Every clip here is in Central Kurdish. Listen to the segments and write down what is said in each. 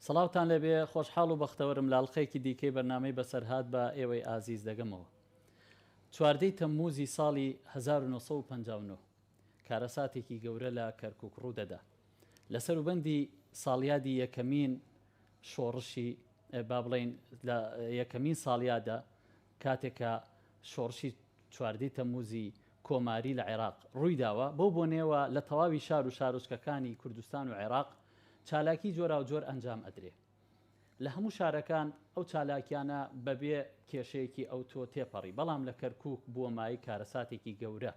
سڵاوتان لێبێ، خۆشحاڵ و بەختەوەرم لە ئەڵقەیەکی دیکەی بەرنامەی بەسەرهات بە ئێوەی ئازیز دەگەمەوە. چواردەی تەمموزی ساڵی 1959 کارەساتێکی گەورە لە کەرکوک ڕوودەدا. لە سەروبەندی ساڵیادی یەکەمین شۆڕشی با بڵێین لە یەکەمین ساڵیادە کاتێک کە شۆڕشی چواردەی تەمموزی کۆماری لە عێراق ڕوویداوە، بەو بۆنەیەوە لە تەواوی شار و شارۆچکەکانی کوردستان و عێراق چالاکی جۆراوجۆر ئەنجام ئەدرێ. لە هەموو شارەکان ئەو چالاکیانە بەبێ کێشەیەکی ئەوتۆ تێپەڕی، بەڵام لە کەرکوک بووە مایەی کارەساتێکی گەورە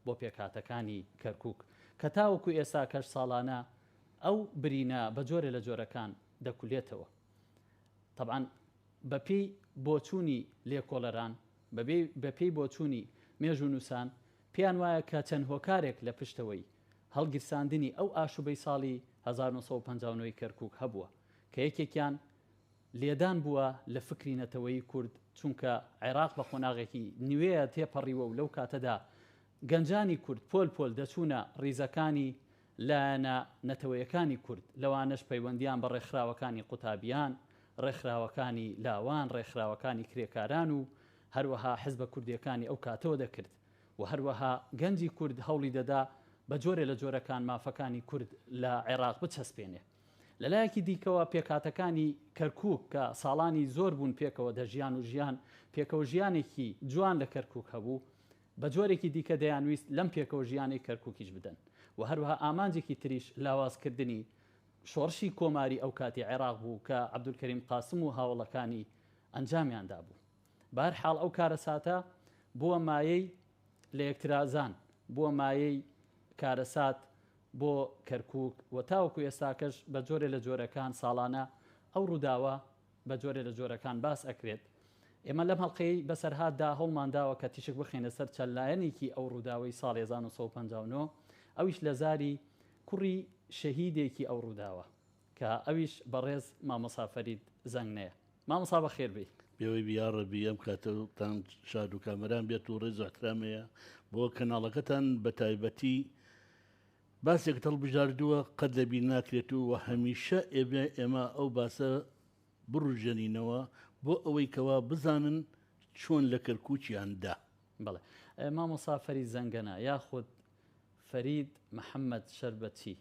بۆ پێکهاتەکانی کەرکوک، کە تاوەکو ئێستاکەش ساڵانە ئەو برینە بە جۆرێ لە جۆرەکان دەکولێتەوە. تەبعەن بەپێی بۆچوونی لێکۆڵەران، بەپێی بۆچوونی مێژوونووسان، پێیان وایە کە چەند هۆکارێک لە پشتەوەی هەڵگیرساندنی ئەو ئاشوبەی ساڵی 1959 ی کەرکوک هەبووە کە یەکێکیان لێدان بووە لە فکری نەتەوەیی کورد چونکە عێراق بە قۆناغێکی نوێ تێپەڕیوە و لەو کاتەدا گەنجانی کورد پۆل پۆل دەچوونە ڕیزەکانی لایەنە نەتەوەیەکانی کورد لەوانەش پەیوەندیان بە ڕێکخراوەکانی قوتابیان، ڕێکخراوەکانی لاوان، ڕێکخراوەکانی کرێکاران و هەروەها حزبە کوردیەکانی ئەو کاتەوە دەکرد و هەروەها گەنجی کورد هەوڵی دەدا بە جۆرێ لە جۆرەکان مافەکانی کورد لە عێراق بچەسپێنێ. لە لایەکی دیکەوە پێکهاتەکانی کەرکووک کە ساڵانی زۆر بوون پێکەوە دەژیان و ژیان پێکەوە ژیانێکی جوان لە کەرکووک هەبوو بە جۆرێکی دیکە دەیانویست لەم پێکەوە ژیانەی کەرکووکیش بدەن و هەروەها ئامانجێکی تریش لاوازکردنی شۆڕشی کۆماری ئەو کاتی عێراق بوو کە عەبدولکەریم قاسم و هاوەڵەکانی ئەنجامیان دابوو. بەهەرحاڵ ئەو کارەساتە بووە مایەی لەیەکترازان، بووە مایەی کارەسات بۆ کەرکووک و تاوەکو ئێستاکەش بە جۆرێ لە جۆرەکان ساڵانە ئەو ڕووداوە بە جۆرێ لە جۆرەکان باس ئەکرێت. ئێمە لەم هەڵقەی بەسەرهاتدا هەوڵمان داوە کە تیشک بخەینە سەر چەند لایەنێکی ئەو ڕووداوەی ساڵی 1959، ئەویش لە زاری کوڕی شەهیدێکی ئەو ڕووداوە کە ئەویش بەڕێز مامۆسا فەرید زەنگنەیە. مامۆستا بەخێر بێی. بێوەی بی یاڕەبی ئەم کاتەتان شاد و کامەران بێت و ڕێز و احترام هەیە بۆ کەناڵەکەتان بەتایبەتی باسێکت هەڵبژاردووە قەت لەبیر ناکرێت و هەمیشە ئێمە ئێمە ئەو باسە بڕژێنینەوە بۆ ئەوەی کەوا بزانن چۆن لە کەرکووکیان دا. بەڵێ مامۆستا فەرید زەنگەنە یاخود فەرید محەمەد شەربەتچی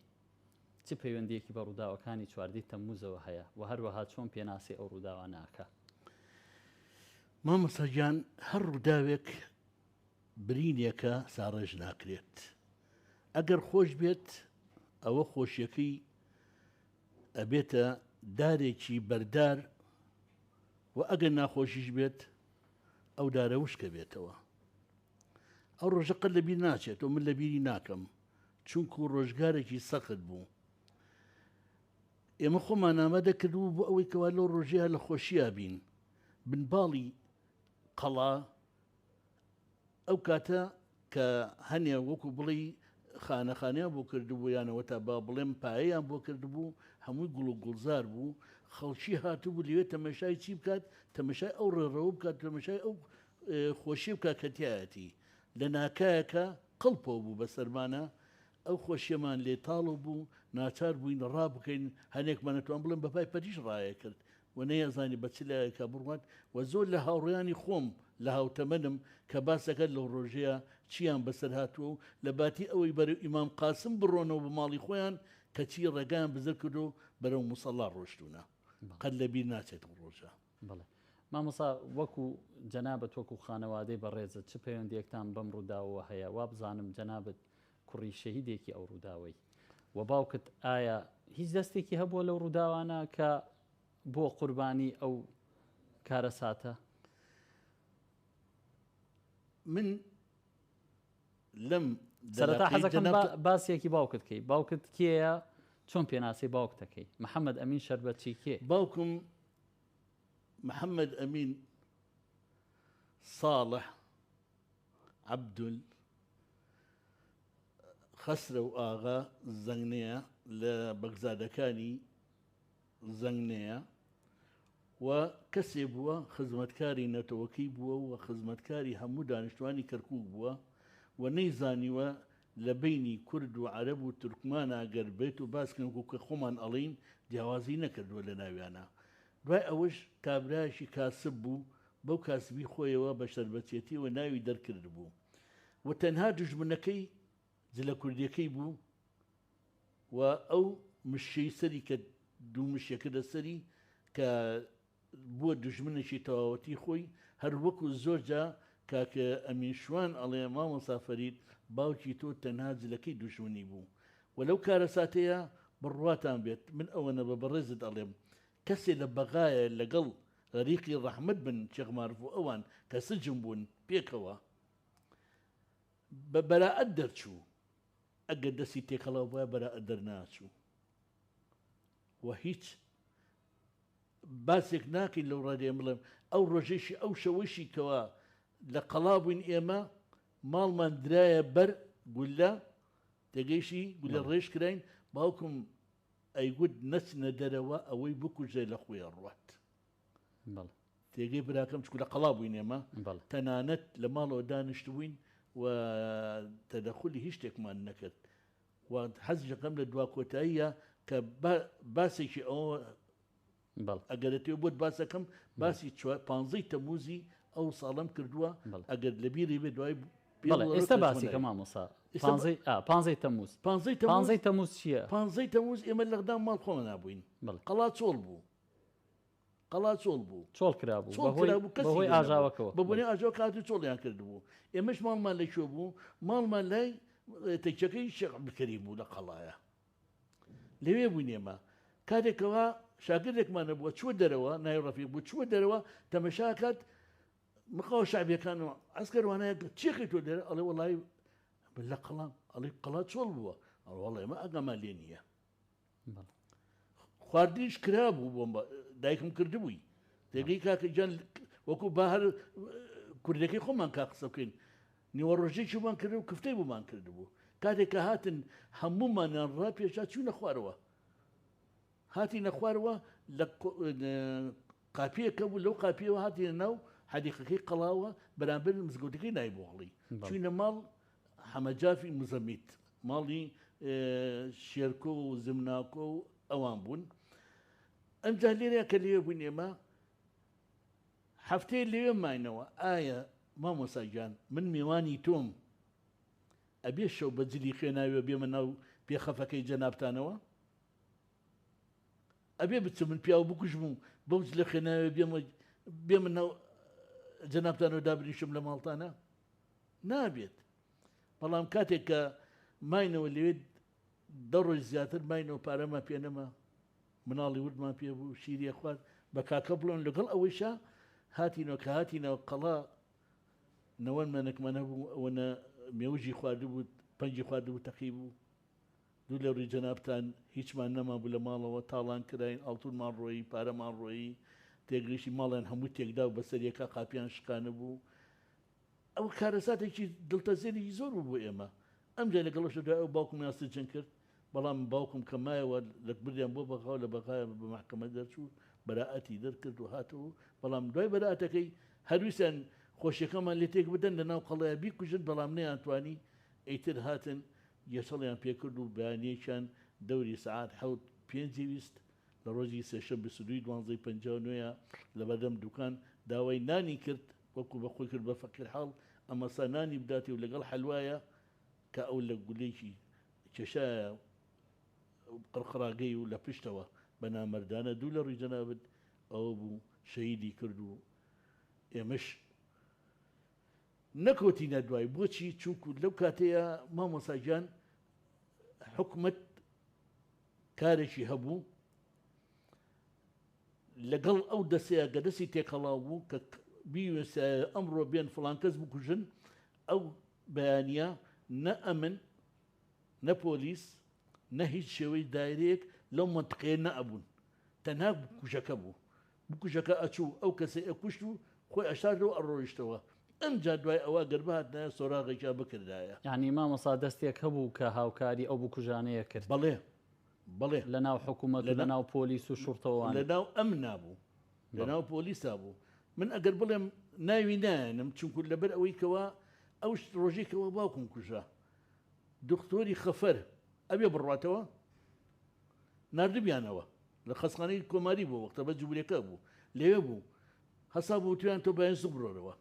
چ پەیوەندییەکی بە ڕووداوەکانی چواردەی تەمموزەوە هەیە و هەروەها چۆن پێناسەی ئەو ڕووداوانە ئەکا؟ مامۆستا گیان هەر ڕووداوێک برینێکە ساڕێژ ناکرێت ئەگەر خۆش بێت ئەوە خۆشیەکەی ئەبێتە دارێکی بەردار و ئەگەر ناخۆشیش بێت ئەو دارە وشکە بێتەوە ئەو ڕۆژە قەت لەبیر ناچێتەوە من لەبیری ناکەم چونکو ڕۆژگارێکی سەخت بوو ئێمە خۆمان ئامادە کردبوو بۆ ئەوەی کەوا لەو ڕۆژەیە لە خۆشییا بین بنباڵی قەڵا ئەو کاتە کە هەنێ وەکو بڵێی خانەخانەیان بۆ کردبوو یانەوە تا با بڵێم پایەیان بۆ کردبوو هەمووی گوڵ و گوڵزار بوو خەڵکی هاتبوو لەوێ تەمەشای چی بکات تەمەشای ئەو ڕێڕەوە بکات تەمەشای ئەو خۆشی بکات کە تایەتی لە ناکایەکە قڵپەوە بوو بەسەرمانە ئەو خۆشیەمان لێ تاڵ بوو ناچار بووین ڕابکەین هەنێکمان ئەتوان بڵێم بە پای پەتیش ڕایەکرد و نەیەزانی بە چ لایەکا بڕوات و زۆر لە هاوڕێیانی خۆم لە هاوتەمەنم کە باس دەکات لەو ڕۆژەیا چیان بەسەر هاتووە و لە باتی ئەوەی بەرەو ئیمام قاسم بڕۆنەوە بۆ ماڵی خۆیان کەچی ڕێگایان بزر کردووە و بەرەو موسەڵا ڕۆشتوونە. قەت لە بیر ناچێت ئەو ڕۆژە. بەڵێ مامۆستا وەکو جەنابت وەکو خانەوادەی بەڕێزت چ پەیوەندیەکتان بەم ڕووداوەوە هەیە وابزانم جەنابت کوڕی شەهیدێکی ئەو ڕووداوەی و باوکت ئایا هیچ دەستێکی هەبووە لەو ڕووداوانە کە بۆ قوربانی ئەو کارەساتە؟ من لەم سەرەتا حەزەکەم باسێکی باوکت کەی باوکت کێیە چۆن پێناسەی باوکتەکەی محەممەد ئەمین شەربەتچی کێ؟ باوکم محەممەد ئەمین ساڵح عەبدول خەسرەو ئاغا زەنگنەیە لە بەگزادەکانی زەنگنەیە و کەسێ بووە خزمەتکاری نەتەوەکەی بووە و خزمەتکاری هەموو دانیشتوانی کەرکووک بووە و نەیزانیوە لە بەینی کورد و عەرەب و تورکمانا گەر بێت و باس کەین وەکو کە خۆمان ئەڵێین جیاوازی نەکردووە لە ناویانا. دوای ئەوەش کابرایەکی کاسب بوو بەو کاسبی خۆیەوە بە شەربەتچێتیەوە ناوی دەرکردبوو و تەنها دوژمنەکەی جلە کوردیەکەی بوو و ئەو مشیەی سەری کە دوو مشیە کردە سەری کە بووە دوژمنێکی تەواوەتی خۆی، هەر وەکو زۆر جا کاک ئەمین شوان ئەڵێ مامۆستا فەرید باوکی تۆ تەنها جلەکەی دوژمنی بوو و لەو کارەساتەیا بڕواتان بێت من ئەوەنە بە بەڕێزت ئەڵێم کەسێ لە بەغایە لەگەڵ غەریقی ڕەحمەت بن شێخ مارف و ئەوان کە سجن بوون پێکەوە بە بەرائەت دەرچوو ئەگەر دەستی تێکەڵاو بوایە بەرائەت دەرناچوو و هیچ باسێک ناکەین لەو ڕادەیە بڵێم ئەو ڕۆژەیشی ئەو شەوەیشی کەوا لە قەڵا بووین ئێمە ماڵمان درایە بەر گولە تێگەیشی گولە ڕێژ کراین باوکم ئەیگوت نەچنە دەرەوە ئەوەی بکوژێ لە خۆی ئەڕوات تێگەی براکەم چکو لە قەڵا بووین ئێمە تەنانەت لە ماڵەوە دانیشتبووین و تەدەخولی هیچ شتێکمان نەکرد و حەزیش ئەکەم لە دوا کۆتاییە کە باسێکی ئەوە ئەگەر دەتەوێت بۆت باس ئەکەم باسی پانزەی تەموزی ئەو ساڵەم کردووە ئەگەر لەبیری بێ دوای ئێستا باسی کە مامۆسا پانزەی تەموز پانزەی تەموز چییە؟ پانزەی تەموز ئێمە لەغدام ماڵ خۆمان نابووین قەڵا چۆڵ بوو قەڵا چۆڵ بوو. چۆڵ کرابوو چۆڵ کرابوو کەسی بەهۆی ئاژاوەکەوە. بە بۆنەی ئاژاوەکە هاتوو چۆڵیان کردبوو. ئێمەش ماڵمان لە کوێ بوو؟ ماڵمان لای تەکیەکەی شێخ عەبدولکەریم بوو لە قەڵایە. لەوێ بووین ئێمە. کاتێک کەوا شاگردێکمان هەبووە چووە دەرەوە، ناوی ڕەفیق بوو، چووە دەرەوە تەمەشا کات مقاوە شەعبیەکان و عەسکەر وانایە چیەکەی تۆ لێرە؟ ئەڵێ وەڵای لە قەڵام. ئەڵێ قەڵا چۆڵ بووە. ئەڵێ وەڵا ئێمە ئاگامان لێ نییە. خواردنیش کرابوو بۆم دایکم کردبووی تێگەی کاکە گیان وەکو با هەر کوردەکەی خۆمان کا قسە بکەین نیوەڕۆژێکی بۆمان کرد و کفتەی بۆمان کردبوو کاتێک کە هاتن هەموومانیان ڕاپێشا چوونە خوارەوە هاتینە خوارەوە لە قاپیەکە بوو لەو قاپیەوە هاتینە ناو حەدیقەکەی قەڵاوە بەرامبەر مزگەوتەکەی نایبۆغڵی چوینە ماڵ حەمەجافی موزەمیت ماڵی شێرکۆ و زمناکۆ و ئەوان بوون ئەمجا لێرە کە لێ بووین ئێمە هەفتەیە لەوێ ماینەوە ئایا مامۆسا گیان من میوانی تۆم ئەبێ شەو بە جلی خوێناویەوە بێمە ناو پێخەفەکەی جەنابتانەوە ئەبێ بچم من پیاو بکوژم و بەو جلە خوێناویە بێمە بێمە ناو جەنابتانەوە دابنیشم لە ماڵتانە نابێت بەڵام کاتێک کە ماینەوە لەوێ دە ڕۆژ زیاتر ماینەوە پارەمان پێ نەما مناڵی وردمان پێ بوو شیریە خوارد بە کاکە بڵێن لەگەڵ ئەوەیشا هاتینەوە کە هاتینەوە قەڵا نەوەن مەنەکمان هەبوو ئەوەنە مێوژی خواردبوو پەنجی خواردبوو تەقی بوو دوو لە ڕووی جەنابتان هیچمان نەمابوو لە ماڵەوە تاڵان کراین ئاڵتونمان ڕۆیی پارەمان ڕۆیی تێگەیشتی ماڵیان هەموو تێکدا و بەسەر یەکا قاپیان شکانبوو ئەوە کارەساتێکی دڵتەزێنێکی زۆر بوو بۆ ئێمە. ئەمجا لەگەڵ ئەوشە دوای ئەو باوکمیان سجن کرد، بەڵام باوکم کە مایەوە لە بردیان بۆ بەغا و لە بەغایە بە مەحکەمە دەرچوو، بەرائەتی دەرکرد و هاتەوە، بەڵام دوای بەرائەتەکەی هەر ویستیان خۆشیەکەمان لێ تێک بدەن لە ناو قەڵایە بیکوژن، بەڵام نەیانتوانی، ئیتر هاتن گێچەڵیان پێکرد و بەیانیەکیان دەوری سەعات حەوت پێنجی ویست لە ڕۆژی سێشەم 22 ی دوانزەی 59 ە لەبەردەم دوکان داوای نانی کرد، وەکو بە خۆی کرد بە فەقیر حاڵ ئەمەسا نانی بداتێ و لەگەڵ حەلوایە کە ئەو لە گولەیەکی کێشایە قڕقڕاگەی و لە پشتەوە بە نامەردانە دوو لە ڕووی جەنابت ئەوە بوو شەهیدی کرد و ئێمەش نەکەوتینە دوای بۆچی چونکو لەو کاتەیە مامۆسا گیان حکومەت کارێکی هەبوو لەگەڵ ئەو دەسەیە کە دەستی تێکەڵاو بوو کە بیوێسایە ئەمڕۆ بێن فڵان کەس بکوژن ئەو بەیانە نە ئەمن نە پۆلیس نە هیچ شێوەی دایرەیەک لەو مەنتقەیە نەئەبوون تەنها بکوژەکە بوو بکوژەکە ئەچوو ئەو کەسەی ئەکوشت و خۆی ئەشاردەوە ئەڕۆیشتەوە ئەمجا دوای ئەوە گەر بهاتنایە سۆراغێکیان بکردایە. یانی مامۆستا دەستێک هەبوو کە هاوکاری ئەو بکوژانەیە کرد؟ بەڵێ بەڵێ. لە ناو حکوومەت و لە ناو پۆلیس و شوڕتەوە وانە؟ لە ناو ئەمنا بوو، لە ناو پۆلیسا بوو. من ئەگەر بڵێم ناوی نایەنم چونکو لەبەر ئەوەی کەوا ئەو ڕۆژەی کەوا باوکم کوژرا. دکتۆری خەفەر ئەبێ بڕواتەوە؟ ناردبیانەوە لە خەستخانەی کۆماری بوو وەختە بە جمهوریەکە بوو لەوێ بوو هەسا بوو وتویان تۆ بایەن زوو بڕۆرەوە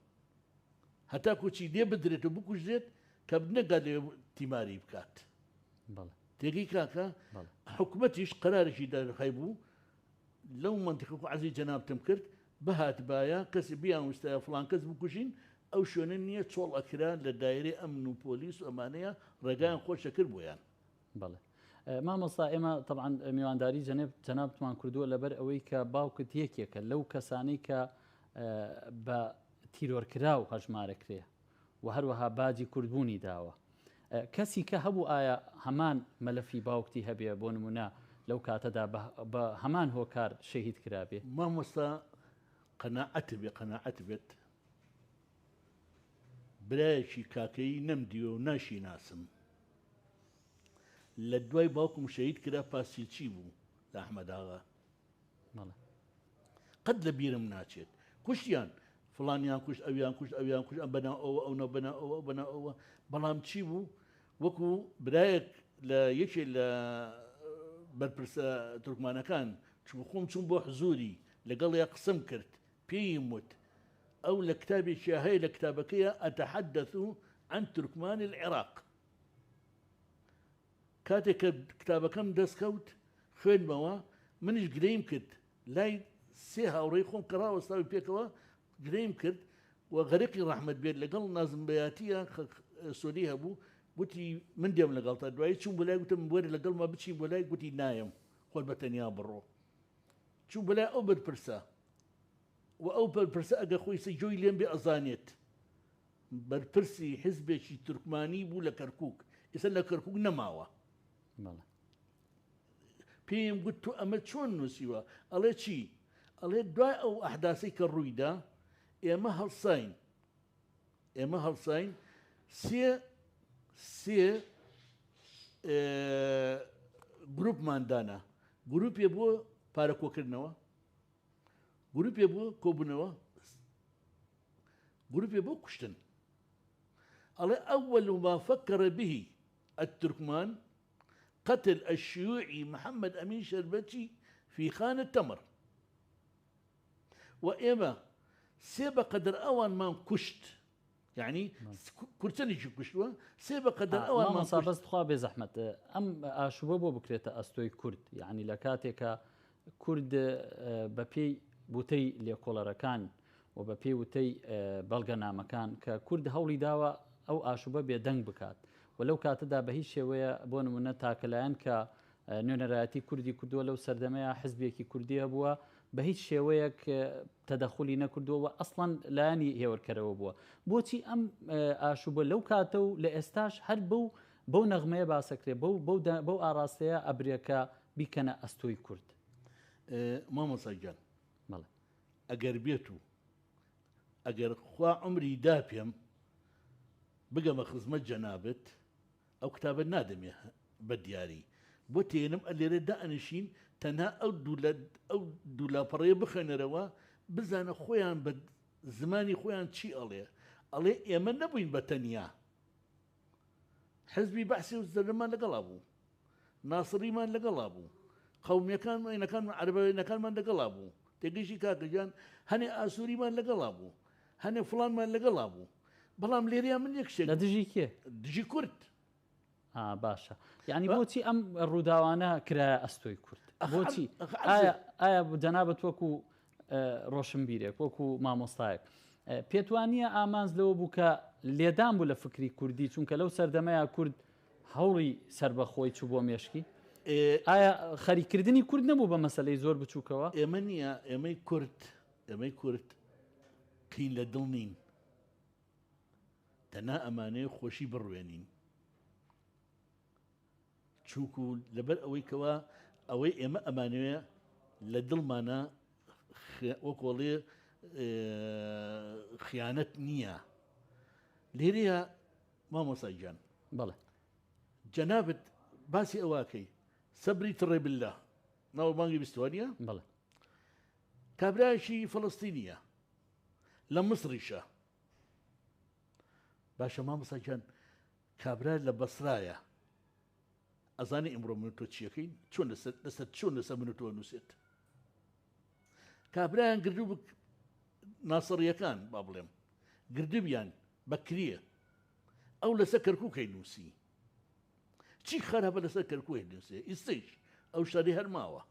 هەتاکو چی لێ بدرێت و بکوژرێت کە نەگات لەوێ تیماری بکات. تێگەی کاکە؟ حکومەتیش قەرارێکی دەرهەیبوو لەو مەنتیقە کو عەرزی جەنابتم کرد بهاتبایە کەسێ بیانویستایە فڵان کەس بکوژین ئەو شوێنە نییە چۆڵ ئەکرا لە دایرەی ئەمن و پۆلیس و ئەمانەیە ڕێگایان خۆش ئەکرد بۆیان. بەڵێ مامۆستا ئێمە تەبعەن میوانداری جەنێب جەنابتمان کردووە لەبەر ئەوەی کە باوکت یەکێکە لەو کەسانەی کە بە تیرۆرکراو هەژمارەکرێ و هەروەها باجی کوردبوونی داوە. کەسی کە هەبوو ئایا هەمان مەلەفی باوکتی هەبێ بۆ نمونە لەو کاتەدا بە هەمان هۆکار شەهید کرابێ؟ مامۆستا قەناعەت بێ قەناعەت بێت برایەکی کاکەیی نەمدیوە و ناشیناسم لە دوای باوکم شەهید کرا پاسیلچی بوو لە ئەحمەداغا قەت لە بیرم ناچێت کوشتیان فڵانیان کوشت ئەویان کوشت ئەویان کوشت ئەم بەناو ئەوە ئەو ناو بەناو ئەوە ئەو بەناو ئەوە بەڵام چی بوو وەکو برایەک لە یەکێ لە بەرپرسە تورکمانەکان چونکە خۆم چووم بۆ حزوری لەگەڵیا قسەم کرد پێیم وت ئەو لە کتابێکیا هەیە لە کتابەکەیا ئەتحدث عن ترکمان العراق کاتێک کە کتابەکەم دەست کەوت خوێندمەوە منیش گرێیم کرد لای سێ هاوڕێی خۆم کە ڕاوەستاوین پێکەوە گرێیم کرد و غەریقی ڕەحمەت بێت لەگەڵ نازم بەیاتیە سۆلی هەبوو گوتی من دێم لەگەڵتا دوایی چووم بۆ لای گوتم وەرە لەگەڵما بچین بۆ لای گوتی نایەم خۆت بە تەنیا بڕۆ چووم بۆ لای ئەو بەرپرسە و ئەو بەرپرسە ئەگەر خۆی سە گوێی لێم بێ ئەزانێت بەرپرسی حزبێکی تورکمانی بوو لە کەرکک ئێستا لە کەرکک نەماوە پێیم گوت تۆ ئەمە چۆن نووسیوە؟ ئەڵێ چی؟ ئەڵێ دوای ئەو ئەحداسەی کە ڕوویدا ئێمە هەڵساین ئێمە هەڵساین سێ سێ گروپمان دانا گروپێ بۆ پارە کۆکردنەوە گروپێ بۆ کۆبوونەوە گروپێ بۆ کوشتن ئەڵێ ئەول ما فکر به الترکمان قتل الشیوعی محمد امین شەربەتچی فی خان التمر و ئێمە سێ بە قەدەر ئەوانمان کوشت یعنی کورچەنێکی کوشتووە سێ بە قەدەر ئەوان مامۆستا بەس تخوا بێ زەحمەت ئەم ئاشوبە بۆ بکرێتە ئەستۆی کورد یعنی لە کاتێکە کورد بە پێی وتەی لێکۆڵەرەکان و بە پێی وتەی بەڵگەنامەکان کە کورد هەوڵی داوە ئەو ئاشوبە بێدەنگ بکات و لەو کاتەدا بە هیچ شێوەیە بۆ نمونە تاکەلایەن کە نوێنەرایەتی کوردی کردووە لەو سەردەمەیە حزبێکی کوردی هەبووە بە هیچ شێوەیەک تەدەخولی نەکردووە و ئەسڵەن لایەنی هێورکەرەوە بووە بۆچی ئەم ئاشوبە لەو کاتە و لە ئێستاش هەر بەو بەو نەغمەیە باسەکرێ بەو بەو بەو ئاڕاستەیە ئەبرێ کە بیکەنە ئەستۆی کورد. مامۆستا گیان بەڵێ. ئەگەر بێت و ئەگەر خوا عومری دا پێم بگەمە خزمەت جەنابت ئەو کتابە نادەمێ بە دیاری بۆ تێنم ئە لێرە دائەنیشین تەنها ئەو دوو لە ئەو دوو لاپەڕەیە بخوێنەرەوە بزانە خۆیان بە زمانی خۆیان چی ئەڵێ ئەڵێ ئێمە نەبووین بە تەنیا حزبی بەعسی و زەرەمان لەگەڵا بوو ناسڕیمان لەگەڵا بوو قومیەکان ئەینەکان عەرەبەکانمان لەگەڵا بوو تێگەیشتی کاکە گیان هەنێ ئاسووریمان لەگەڵا بوو هەنێ فڵانمان لەگەڵا بوو بەڵام لێرەیا من یەک شتێک لە دژی کێ؟ دژی کورد ها باشە یعنی بۆچی ئەم ڕووداوانە کرایە ئەستۆی کورد بۆچی ئایا ئایا جەنابت وەکو ڕۆشنبیرێک وەکو مامۆستایەک پێت وانییە ئامانج لەوە بوو کە لێدان بوو لە فکری کوردی چونکە لەو سەردەمەیە کورد هەوڵی سربەخۆی چوو بۆ مێشکی ئایا خەریکردنی کورد نەبوو بە مەسلەی زۆر بچووکەوە ئێمە نییە ئێمەی کورد ئێمەی کورد قین لە دڵ نین تەنها ئەمانەیە خۆشی بڕوێنین چونکو لەبەر ئەوەی کەوا ئەوەی ئێمە ئەمانەوێ لە دڵمانە وەکۆڵێ خیانەت نییە لێرەیە مامۆسا گیان بەڵێ جەنابت باسی ئەوواکەی سەبری تڕێ بالله ناو مانگی بیستوانە بەڵێ کابرایەکی فەڵستینیە لە مسریشە باشە مامۆسا گیان کابرا لە بەسرایە. ئەزانی ئیمڕۆ من و تۆ چیەکەین چۆن لەسەر لەسەر چۆن لەسەر من و تۆ نووسێت کابرایان گردو بک ناسڕیەکان با بڵێم گردبیان بەکریە ئەو لەسەر کەرکووکەی نووسی چی خراپە لەسەر کەرکووک نووسێ ئیستیش ئەو شاری هەر ماوە.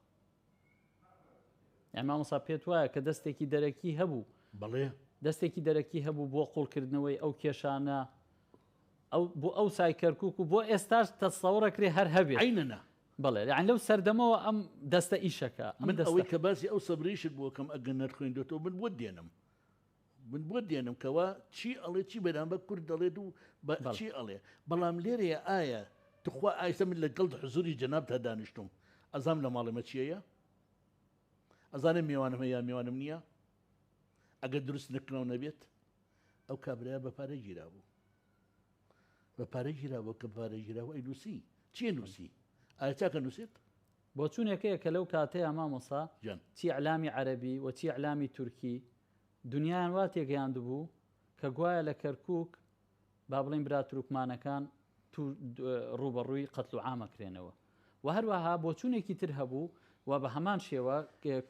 یان مامۆستا پێت وایە کە دەستێکی دەرەکی هەبوو؟ بەڵێ. دەستێکی دەرەکی هەبوو بۆ قوڵکردنەوەی ئەو کێشانە ئەو بۆ ئەو سای کەرکک و بۆ ئێستاش تەسەوڕەکرێ هەر هەبێت. عەینەنە. بەڵێ یان لەو سەردەمەوە ئەم دەستە ئیشەکە ئەم من ئەوەی کە باسی ئەو سەبریشت بۆ کەم ئەگەر نەتخوێندۆتەوە من بۆت دێنم. من بۆت دێنم کەوا چی ئەڵێ چی بەرامبەر کورد دەڵێت و بە چی ئەڵێ بەڵام لێرەیە ئایا تخوا ئایسە من لەگەڵ حزوری جەنابتا دانیشتوم ئەزام لە ماڵێ مە چیەیە ئەزانێ میوانم هەیە یا میوانم نییە ئەگەر دروست نەکراو نەبێت ئەو کابرایە بە پارە گیرابوو بە پارە گیرابوو کە پارە گیراوە ئەی نووسی چیە نووسی ئایا چاکە نووسێت بۆچوونێکەیە کە لەو کاتەیە مامۆسا چی ئیعلامی عەرەبی و چی ئیعلامی تورکی دونیایان وا تێگەیاندبوو کە گوایە لە کەرکووک با بڵێین برا تورکمانەکان ڕووبەڕووی قەتل و عام ئەکرێنەوە و هەروەها بۆچوونێکی تر هەبوو و بە هەمان شێوە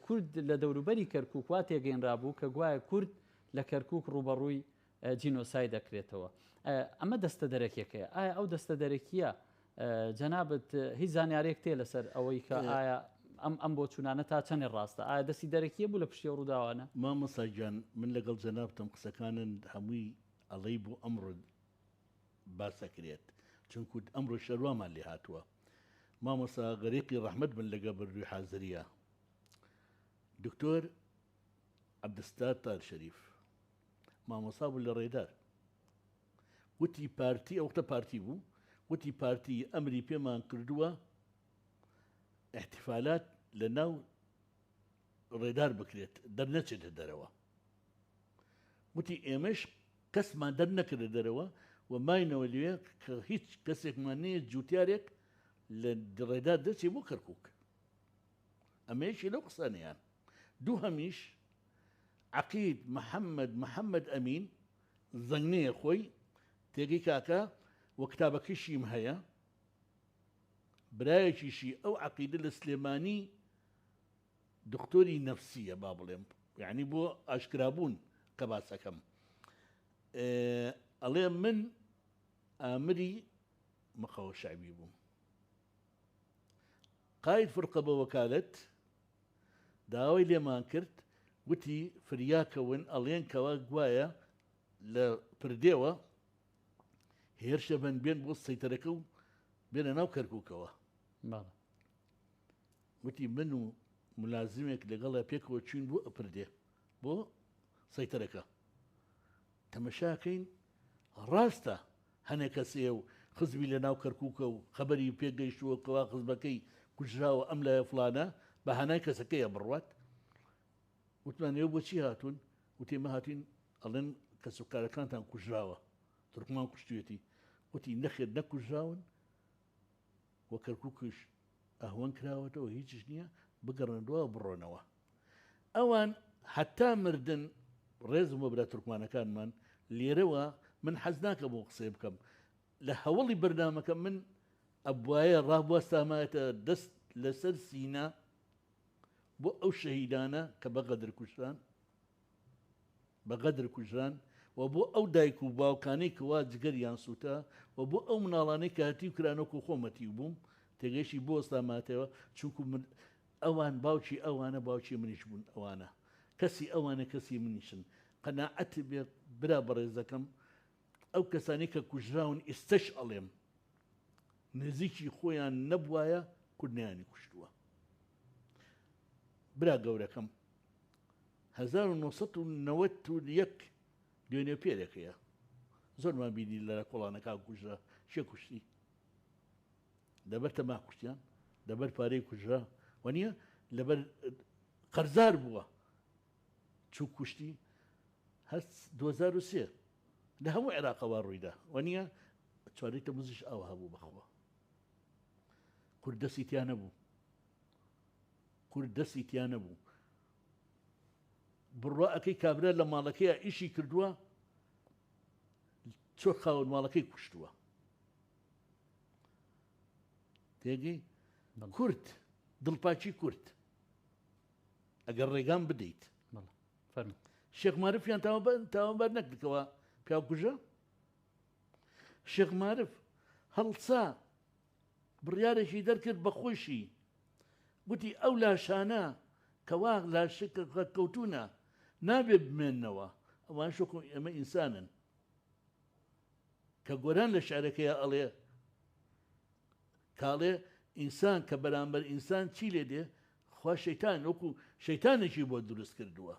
کورد لە دەوروبەری کەرکووک وا تێگەینرابوو کە گوایە کورد لە کەرکووک ڕووبەڕووی جینۆساید دەکرێتەوە. ئەمە دەستە دەرەکیەکەیە. ئایا ئەو دەستە دەرەکیە جەنابت هیچ زانیارێک تێ لەسەر ئەوەی کە ئایا ئەم ئەم بۆچوونانە تا چەندێ ڕاستە؟ ئایا دەستی دەرەکیە بوو لە پشتی ئەو ڕووداوانە؟ مامۆستا گیان من لەگەڵ جەنابتم قسەکانن هەمووی ئەڵێی بۆ ئەمڕۆ باس ئەکرێت چونکو ئەمڕۆ شەروامان لێ هاتووە مامۆستا غەریقی ڕەحمەت بن لەگە بردووی حازریە دکتۆر عەبدولستار تار شەریف مامۆستا بوو لە ڕێدار وتی پارتی ئەو وەختە پارتی بوو وتی پارتی ئەمری پێمان کردووە احتفالات لە ناو ڕێدار بکرێت دەرنەچێتە دەرەوە وتی ئێمەش کەسمان دەرنەکردە دەرەوە و ماینەوە لێ کە هیچ کەسێکمان نییە جوتیارێک لە ڕێدار دەچێ بۆ کەرکک ئەمەیەکی لەو قسانیان دووهەمیش عەقید محەمەد محەمەد ئەمین زەنگنەیە خۆی تێگەی کاکە و کتابەکەشیم هەیە برایەکیشی ئەو عەقیدە لە سلێمانی دکتۆری نەفسیە با بڵێم یعنی بۆ ئاشکرابوون کە باسەکەم ئەڵێ من ئامری مقاوە شعبی بووم قاید فرقە بە وەکالەت داوای لێمان کرد وتی فریا کەون ئەڵێن کەوا گوایە لە پردێوە هێرشە بەن بێن بۆ سەیتەرەکە و بێنە ناو کەرکووکەوە. بەڵێ. وتی من و ملازمێک لەگەڵە پێکەوە چوین بۆ ئەپردێ بۆ سەیتەرەکە تەمەشاکەین ڕاستە هەنێ کەس هەیە و خزمی لە ناو کەرکوکە و خەبەری پێ گەیشتووە کەوا خزمەکەی کوژراوە ئەم لایە فڵانە بە هانای کەسەکەیە بڕوات وتمان ئێوە بۆچی هاتوون وتی ئێمە هاتوین ئەڵێن کەسوکارەکانتان کوژراوە تورکمان کوشتوێتی وتی نەخێر نەکوژراون و کەرکوکیش ئەهوەن کراوەتەوە هیچیش نییە بگەڕێن دواوە بڕۆنەوە ئەوان هەتا مردن ڕێزم بۆ برا تورکمانەکانمان لێرەوە من حەز ناکەم بۆ قسەی بکەم لە هەوڵی بەرنامەکە من ئەبوایە ڕابواستامایەتە دەست لەسەر سینا بۆ ئەو شەهیدانە کە بە غەدر کوژران بە غەدر کوژران و بۆ ئەو دایک و باوکانەی کەوا جگەریان سووتا و بۆ ئەو مناڵانەی کە هەتیو کران وەکو خۆم هەتیو بووم تێگەیشتی بۆ وەستاماتەوە چونکو من ئەوان باوکی ئەوانە باوکی منیش بوون ئەوانە کەسی ئەوانە کەسی منیشن قەناعەت بێت برا بەڕێزەکەم ئەو کەسانی کە کوژراون ئیستەش ئەڵێم نزیکی خۆیان نەبوایە کورد نەیانی کوشتووە برا گەورەکەم 1991 دوێنێ پێرێکەیە زۆرمان بینی لە کۆڵانەکان کوژرا کێ کوشتی لەبەر تەما کوشتیان لەبەر پارەی کوژرا وەنیە لەبەر قەرزار بووە چوو کوشتی هەر 2003 لە هەموو عێراقەوە ڕوویدا وەنیە چوارەی تەموزیش ئاوا هەبوو بەخوا کورد دەستی تیا نەبوو کورد دەستی تیا نەبوو بڕوا ئەەکەی کابرا لە ماڵەکەی ئیشی کردووە چۆ خاوەن ماڵەکەی کوشتووە. تێگەی کورد دڵپاکی کورد ئەگەر ڕێگام بدەیت شێخ مارفیان تاوانبار نەکردکەوە پیاوکوژە شێخ مارف هەڵسا بڕیارێکی دەرکرد بە خۆشی گوتی ئەو لاشانە کەوا لاشە کەوتونە نابێ بمێنەوە ئەوان شۆکم ئێمە ئینسانن کە گۆران لە شعرەکەیا ئەڵێ کاڵێ ئینسان کە بەرامبەر ئینسان چی لێ دێ خوا شەیتان وەکو شەیتانێکی بۆ دروست کردووە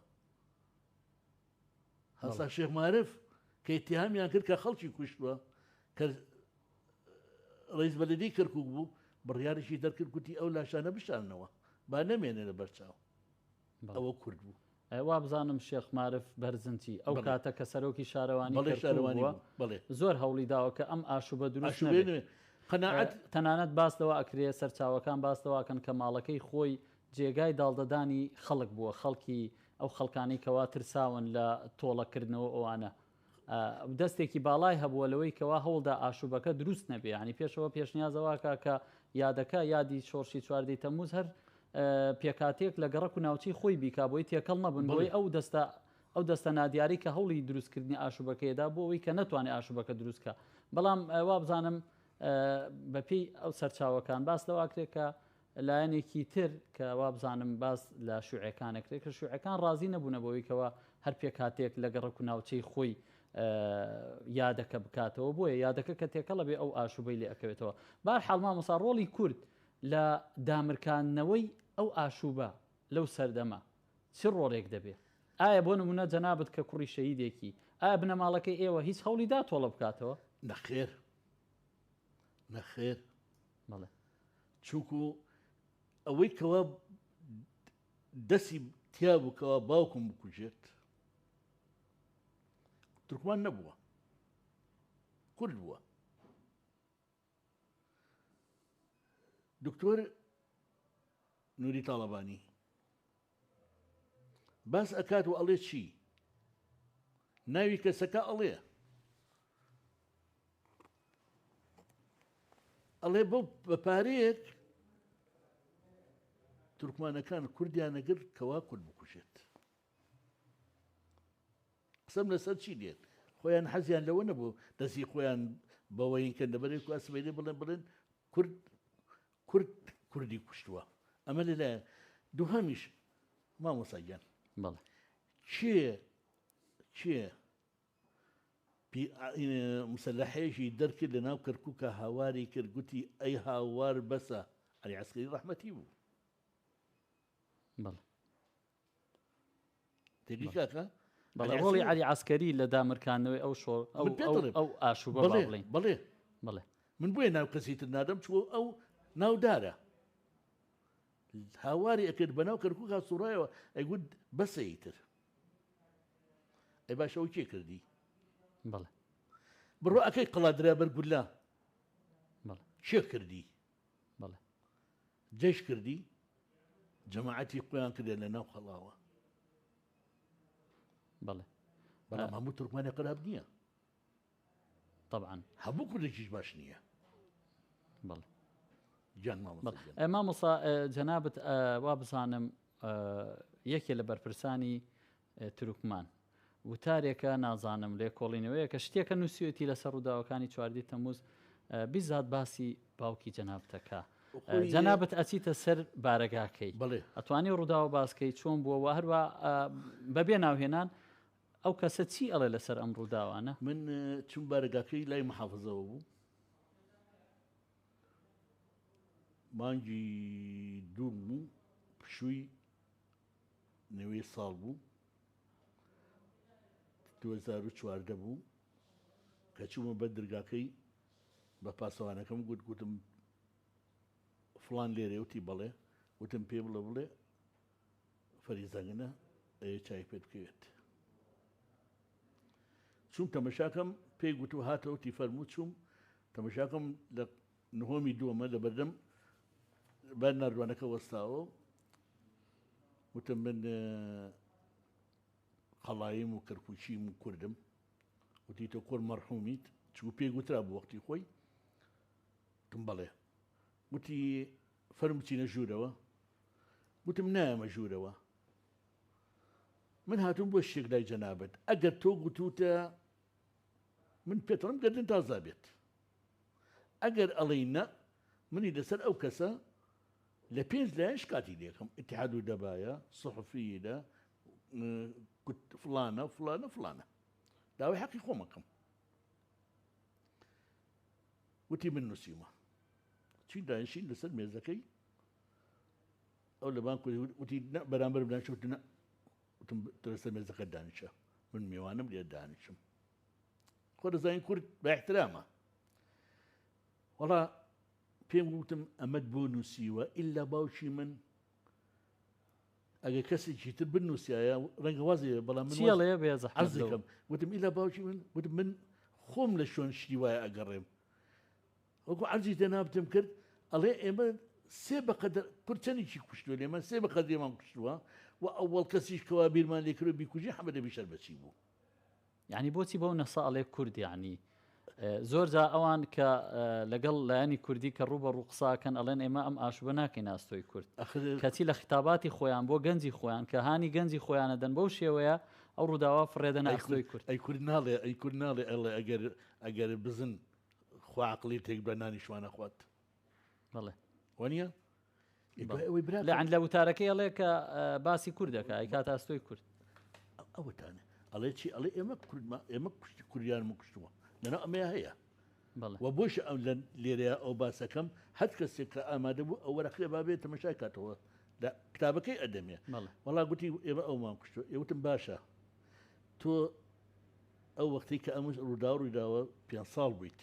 هەسا شێخ مارف کە اتهامیان کرد کە خەڵکی کوشتووە کە ڕئیس بەلەدی کەرکک بوو بڕیارێکی دەرکرد گوتی ئەو لاشانە بشارنەوە با نەمێنێ لە بەرچاو ئەوە کورد بوو. وابزانم شێخ مارف بەرزنجی ئەو کاتە کە سەرۆکی شارەوانی کەرکوک بووە زۆر هەوڵی داوە کە ئەم ئاشوبە دروست نەبێت. تەنانەت باس لەوە ئەکرێ سەرچاوەکان باس لەوە ئەکەن کە ماڵەکەی خۆی جێگای داڵدەدانی خەڵک بووە خەڵکی ئەو خەڵکانەی کەوا ترساون لە تۆڵەکردنەوە ئەوانە دەستێکی باڵای هەبووە لەوەی کەوا هەوڵدا ئاشوبەکە دروست نەبێ یانی پێشەوە پێشنیازە واکا کە یادەکە یادی شۆڕشی چواردەی تەموز هەر پێکاتێک لە گەڕەک و ناوچەی خۆی بیکا بۆی تێکەڵ نەبن بۆی ئەو دەستە ئەو دەستە نادیاری کە هەوڵی دروستکردنی ئاشوبەکەیدا بۆ ئەوەی کە نەتوانێت ئاشوبەکە دروستکە بەڵام وابزانم بەپێی ئەو سەرچاوەکان باس لەواکرێت کە لایەنێکی تر کە وابزانم باس لە شوعەکان ئەکرێت کە شوعەکان ڕازی نەبوونە بەوەی کەوا هەر پێکهاتەیەک لە گەڕەک و ناوچەی خۆی یادەکە بکاتەوە بۆیە یادەکە کە تێکەڵە بێ ئەو ئاشوبەی لێ ئەکەوێتەوە بار حاڵ مامۆسا ڕۆڵی کورد لە دامرکاندنەوەی ئەو ئاشوبە لەو سەردەمە چ ڕۆڵێک دەبێ؟ ئایا بۆ نمونە جەنابت کە کوڕی شەهیدێکی ئایا بنەماڵەکەی ئێوە هیچ هەوڵی دا تۆڵە بکاتەوە؟ نەخێر نەخێر بەڵێ. چونکو ئەوەی کەوا دەسی تیا بوو کەوا باوکم بکوژێت تورکمان نەبووە کورد بووە دکتۆر نوری تاڵەبانی باس ئەکات و ئەڵێ چی ناوی کەسەکە ئەڵێ ئەڵێ بۆ بە پارەیەک تورکمانەکان کوردیان نەگرت کەوا کورد بکوژێت قسەم لەسەر چی دێت خۆیان حەزیان لەوە نەبوو دەستی خۆیان بەوەین کە لەبەرێک ئەسبێنێ بڵێن بڵێن کورد کورد کوردی کوشتووە ئەمە لەلایە دووهەمیش مامۆسا گیان بەڵێ کێ کێ مسەلەحەیەکی دەرکرد لە ناو کەرکووکە هاواری کرد گوتی ئەی هاوار بەسە عەلی عەسکەری ڕەحمەتی بوو بەڵێ تێگەی کاکە بەڵێ ڕۆڵی عەلی عەسکەری لە دامرکاندنەوەی ئەو شۆڕ ئەو من پێت دەڵێم. ئەو ئاشوبە با بەڵێ بڵێین بەڵێ بەڵێ من بۆیە ناو کەسی تر نادەم چوە ئەو ناودارە هاواری ئەکرد بەناو کەرکووکا سوڕایەوە ئەیگوت بەسە ئیتر ئەی باشە ئەو کێ کردی بەڵێ بڕۆ ئەکەی قەڵا درا بەر گولە بەڵێ کێ کردی بەڵێ جەیش کردی جەماعەتی خۆیان کردە لە ناو قەڵاوە بەڵێ بەڵام هەموو تورکمانی قەراب نییە طبعا هەموو کوردێکیش باش نییە بەڵێ گیان مامۆستا گیان. مامۆستا جەنابت وا بزانم یەکێ لە بەرپرسانی تورکمان وتارێکە نازانم لێکۆڵینەوەیەکە شتێکە نووسیوێتی لەسەر ڕووداوەکانی چواردی تەموز بیزات باسی باوکی جەنابتەکە جەنابت ئەچیتە سەر بارەگاکەی ئەتوانی ڕووداوە باسکەی چۆن بووە و هەروە بەبێ ناوهێنان ئەو کەسە چی ئەڵێ لەسەر ئەم ڕووداوانە؟ من چوم بارەگاکەی لای محافزەوە بوو مانگی دوو بوو پشووی نوێی ساڵ بوو 2014 بوو کە چوومە بەر درگاکەی بە پاسەوانەکەم گوت گوتم فڵان لێرێ وتی بەڵێ وتم پێ بڵێ بڵێ فەری زەنگنە ئەیە چای پێت بکەوێت چوم تەمەشاکەم پێی گوت و هاتەوە تی فەرموو چوم تەمەشاکەم لە نهۆمی دووەمە لە بەردەم بەر ناردوانەکە وەستاوە وتم من قەڵاییم و کەرکوچیم و کوردم وتی تۆ کوڕ مەرحومیت چوو پێی گوترا بوو وەختی خۆی وتم بەڵێ. وتی فەرموو بچینە ژوورەوە. گوتم نایەمە ژوورەوە. من هاتووم بۆ شتێک لای جەنابت. ئەگەر تۆ گوتووتە من پێتەڵم گەردن تازا بێت. ئەگەر ئەڵێی نا منی لەسەر ئەو کەسە لە پێنج لایەن شکاتی لێکەم ئیتحاد و دەبایە سحفیلە فلانە فلانە فلانە داوای حەقی خۆمەکەم. وتی من نووسیومە چین دانیشین لەسەر مێزەکەی ئەو لە بانک وتی بەرامبەر دانیشت وتی نە وتم تۆ لەسەر مێزەکە دانیشە من میوانم لێ دانیشم خۆ دەزانین کورد بە احترامە وەڵا پێم وتم ئەمەت بۆ نووسیوە ئللا باوکی من ئەگەر کەسێکی تر بنووسایە ڕەنگە وازی بەڵام من چیڵێ بێ زەحمەت عەرزەکەم وتم ئیلا باوکی من وتم من خۆم لە شوێن شتی وایە ئەگەڕێم وەکو عەرزی جەنابتم کرد ئەڵێ ئێمە سێ بەقەدر کورد چەندێکی کوشتووە لێمان سێ بەقەدرێمان کوشتووە و ئەوەڵ کەسیش کەوا بیرمان لێکرد و بیکوژی حەمەدەبی شەربەچی بوو. یانی بۆچی بەو نەسە ئەڵێ کورد یانی زۆر جا ئەوان کە لەگەڵ لایەنی کوردی کە ڕوو بە ڕوو قساکەن ئەڵێن ئێمە ئەم ئاشوبە ناکەین ئاستۆی کورد کەچی لە خیتاباتی خۆیان بۆ گەنجی خۆیان کە هانی گەنجی خۆیانە دەن بەو شێوەیە ئەو ڕووداوە فڕێدەنە ئەستۆی کورد. ئەی کورد ناڵێ ئەی کورد ناڵێ ئەڵێ ئەگەر ئەگەر بزن خوا عەقڵی تێک بە نانی شوان ئەخوات. بەڵێ. وانییە؟ لە لە وتارەکەی ئەڵێ کە باسی کورد دەکا ئەیکاتە ئەستۆی کورد. ئەوەتانە ئەڵێ چی ئەڵێ ئێمە کوردما ئێمە کوشتی کوریانم کوشتووە لەناو ئەمەیە هەیە و بۆش ئەم لە لێرەیە ئەو باسەکەم هەر کەسێک کە ئامادە بوو ئەو وەرەقەیە با بێت تەمەشای کاتەوە لە کتابەکەی ئەدەمێ وەڵا گوتی ئێمە ئەومان کوشتووە ئێوتم باشە تۆ ئەو وەختی کە ئەمە ڕوودا ڕوویداوە پێ ساڵ بوویت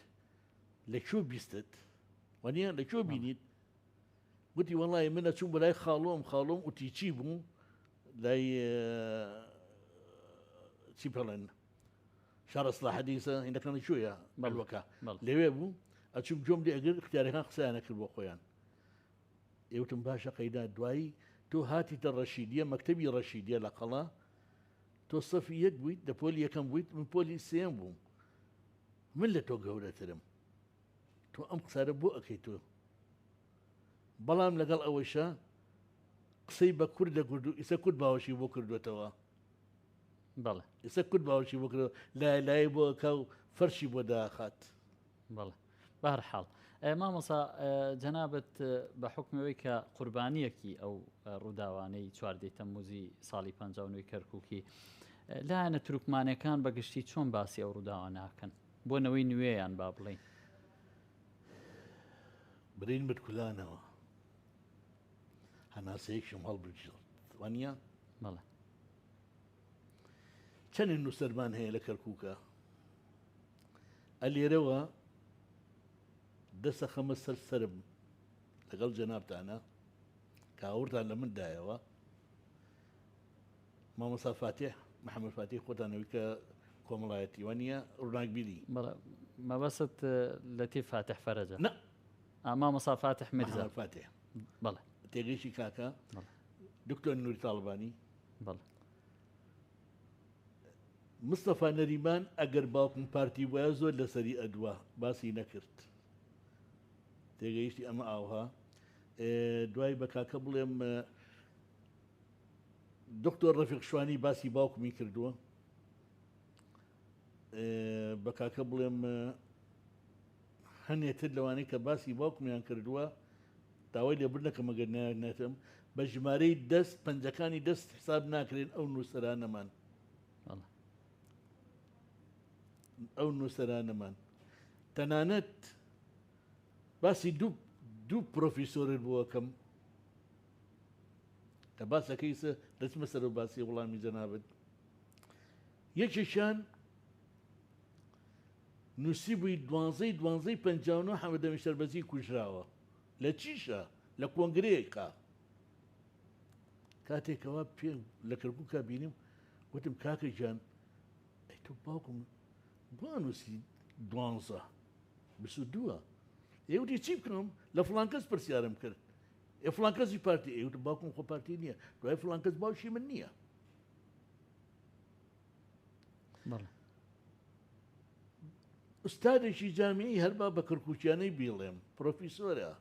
لە کوێ بیستت وانە لە کوێ بینیت گوتی وەڵی من ئەچووم بۆ لای خاڵۆم خاڵۆم ئوتیچی بوو لای چی پێڵێن شارە سلاحەدیسە هینەکانی کوێیە بەڵوەکە لەوێ بوو ئەچوم گوێم لێ ئەگر اختیارەکان قسەیانە کرد بۆ خۆیان ئێوتم باشە قەیدا دوایی تۆ هاتیتە ڕەشیدیە مەکتەبی ڕەشیدیە لە قەڵا تۆ سەفی یەک بوویت لە پۆلی یەکەم بوویت من پۆلی سێم بووم من لە تۆ گەورەترم تۆ ئەم قسارە بۆ ئەەکەی تۆ بەڵام لەگەڵ ئەوەیشا قسەی بە کورد دەکرد و ئیسە کورد باوەشی بۆ کردوێتەوە. بەڵێ. ئیسە کورد باوەشی بۆ کردەوە لای لای بۆ ئەکا و فەرشی بۆ داخات. بەڵێ بەهەرحاڵ مامۆسا جەنابت بە حوکمی ئەوەی کە قوربانییەکی ئەو ڕووداوانەی چواردەی تەمموزی ساڵی 59 کەرکووکی لایەنە تورکمانەکان بە گشتی چۆن باسی ئەو ڕووداوە ناکەن بۆ نەوەی نوێیان با بڵێین؟ برین بت کولانەوە هەناسەیەکشم هەڵبجڕت وانە؟ بەڵێ. چەندێ نووسەرمان هەیە لە کەرکووکە ئەلێرەوە دەسەخەمە سەر سرم لەگەڵ جەنابتانە کە ئاورتان لە من دایەوە مامۆسا فاتح محەممەد فاتح خۆتانەوەی کە کۆمەڵایەتی وانە ڕووناکبیری مەبەست لەتیف فاتح فەرەجە نە مامۆسا فاتح میرزا فاتح بەڵێ تێگەیشی کاکە دکتۆر نوری تاڵبانی بەڵێ مستەفا نەریمان ئەگەر باوکم پارتی بوایە زۆر لەسەری ئەدوا باسی نەکرد تێگەیشتی ئەمە ئاوها دوای بە کاکە بڵێم دکتۆر ڕەفیق شوانی باسی باوکمی کردووە بە کاکە بڵێم هەنێتر لەوانەی کە باسی باوکمیان کردووە داوای لێبوردن دەکەم ئەگەر ناوێک نەتم بە ژمارەی دەست پەنجەکانی دەست حساب ناکرێن ئەو نووسەرانەمان ئەو نووسەرانەمان تەنانەت باسی دوو دوو پرۆفیسۆرت بۆکەم کە باسەکەی دەچمە سەر و باسی وڵامی جەنابەت یەکێکیان نووسیبووی دوانزەی دوانزەی 59 حەمەدەمی شەربەزی کوژراوە لە چیشا؟ لە کۆنگرەیەکا. کاتێک کەوا پێ لە کەرکووکا بینیم وتم کاکە گیان ئەی تۆ باوکم بۆ ئەنووسی دوانزە بیست و دووە ئێ وتی چی بکەم لە فڵان کەس پرسیارم کرد ئێ فڵان کەسی پارتی ئێ وتم باوکم خۆ پارتی نییە دوای فڵان کەس باوکی من نییە بەڵێ ئوستادێکی جامیعی هەر با بە کەرکوکیانەی بیڵێم پرۆفیسۆرە.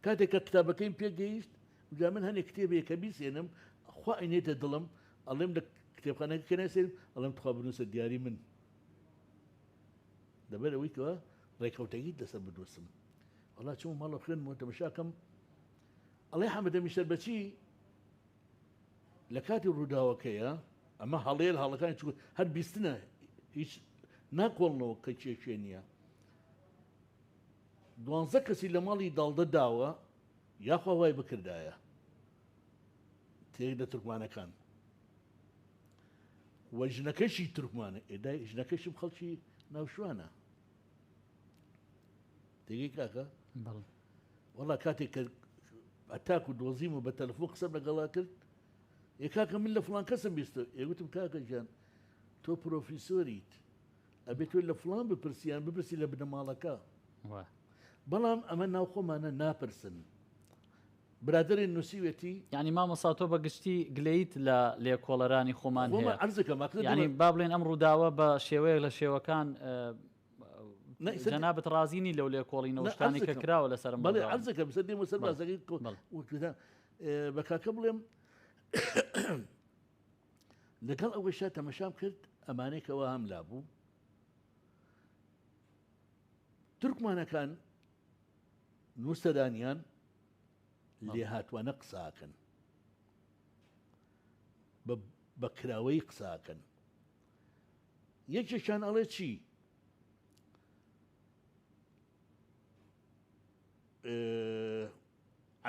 کاتێک کە کتابەکەیم پێ گەیشت جا من هەنێ کتێبێ کە بیسێنم خوا ئەینێتە دڵم ئەڵێم لە کتێبخانەکە کە ناسێنم ئەڵێم تخوا بنووسە دیاری من لەبەر ئەوەی کەوا ڕێکەوتەکەیت لەسەر بنووسم وەڵا چوومە ماڵەوە خوێندمەوە تەمەشاکەم ئەڵێ حەمەدەمین شەربەچی لە کاتی ڕووداوەکەیە ئەمە هەڵەیە لە هەڵەکانی چونکە هەر بیستنە هیچ ناکۆڵنەوە کە کێ کێ نییە دوانزە کەسی لە ماڵی داڵدە داوە یاخوا وای بکردایە تێک لە تورکمانەکان و ژنەکەشی تورکمانە ئێدای ژنەکەشم خەڵکی ناوشوانە تێگەی کاکە وەڵا کاتێک کە ئەتاکو دۆزیم و بە تەلەفۆن قسەم لەگەڵا کرد ئێ کاکە من لە فڵان کەسم بیست ئێ وتم کاکە گیان تۆ پرۆفیسۆریت ئەبێ تۆ لە فڵان بپرسیان بپرسی لە بنەماڵەکە بەڵام ئەمە ناوخۆمانە ناپرسن برادەرێ نووسیوێتی. یانی مامۆستا تۆ بە گشتی گلەییت لە لێکۆڵەرانی خۆمان هەیە؟ یانی با بڵێین ئەم ڕووداوە بە شێوەیەک لە شێوەکان جەنابت ڕازی نی لەو لێکۆڵینەوە شتانەی کە کراوە لەسەر ئەم ڕووداوە؟ عەرزەکەم سەر دێمە سەر باسەکەی بە کاکە بڵێم لەگەڵ ئەوەشا تەمەشام کرد ئەمانەی کەوا هەم لابوو تورکمانەکان نووسەرانیان لێهاتوانە قساکەن بە کراوەی قساکەن یەکێکیان ئەڵێ چی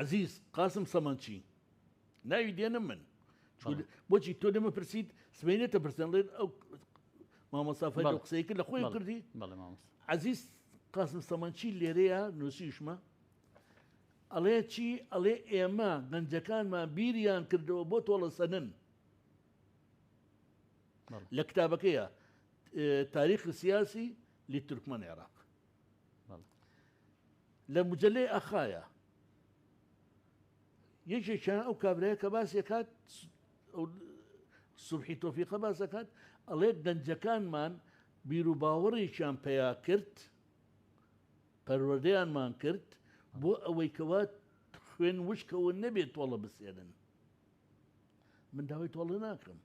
عزیز قاسم سەمەنچی ناوی دێنم من بۆچی تۆ لێمە پرسیت سبینێتە پرسیان ڵێن ئەو مامۆستا فەرمی قسەی کرد لە خۆی کردی عزیز قاسم سەمەنچی لێرەیە نووسیشمە ئەڵێ چی ئەڵێ ئێمە گەنجەکانمان بیریان کردەوە بۆ تۆڵە سەنن لە کتابەکەیە تاریخ سیاسی لی تورکمان عێراق لە مجلەی ئەخایە یەکێکیان ئەو کابرایە کە باسی ئەکات سوبحی تۆفیقە باس ئەکات ئەڵێ گەنجەکانمان بیروباوەڕێکیان پەیا کرد پەروەردەیانمان کرد بۆ ئەوەی کەوا خوێن وشکەوە نەبێت تۆڵە بسێنن من داوای تۆڵە ناکەم